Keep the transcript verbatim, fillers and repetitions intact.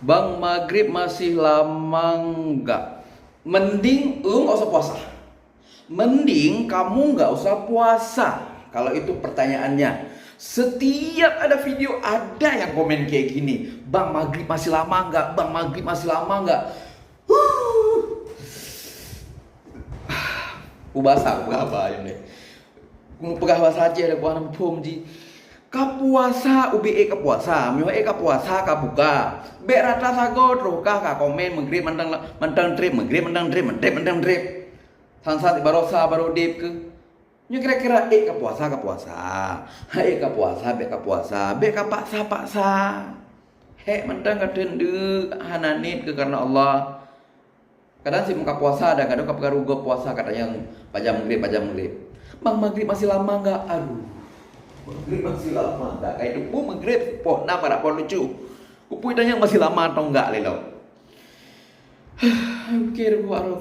Bang, maghrib masih lama nggak? Mending lu nggak usah puasa. Mending kamu nggak usah puasa. Kalau itu pertanyaannya. Setiap ada video, ada yang komen kayak gini. "Bang, maghrib masih lama nggak? Bang, maghrib masih lama nggak?" Huh. Ubasa, ubasa, ya, deh. Peugah bahasa Aceh dah, kuah nempom ji. Ka puasa, ubé ék ka puasa. Meuh ék ka puasa, ka buka. Bék rata sagoe troh kah ka komen, maghrib mantong, mantong trép, maghrib mantong trép, maghrib mantong trép. San-san barosa baru dép keuh. Nyoe kira-kira ék ka puasa, ka puasa. Ha ék ka puasa, bék ka puasa. Bék ka paksa-paksa. Hék mantong ka teundeuk, hana niet keuh karena Allah. Kadang si muka puasa dah, kadang ka peukaru gob puasa, katanyong pajan maghrib, pajan maghrib. "Bang, maghrib masih lama nggak?" Aduh. Maghrib masih lama nggak? Kayak itu pun maghrib, poh na parak poh lucu. Kupui tanyong masih lama atau nggak lelo. Pikir buat roh.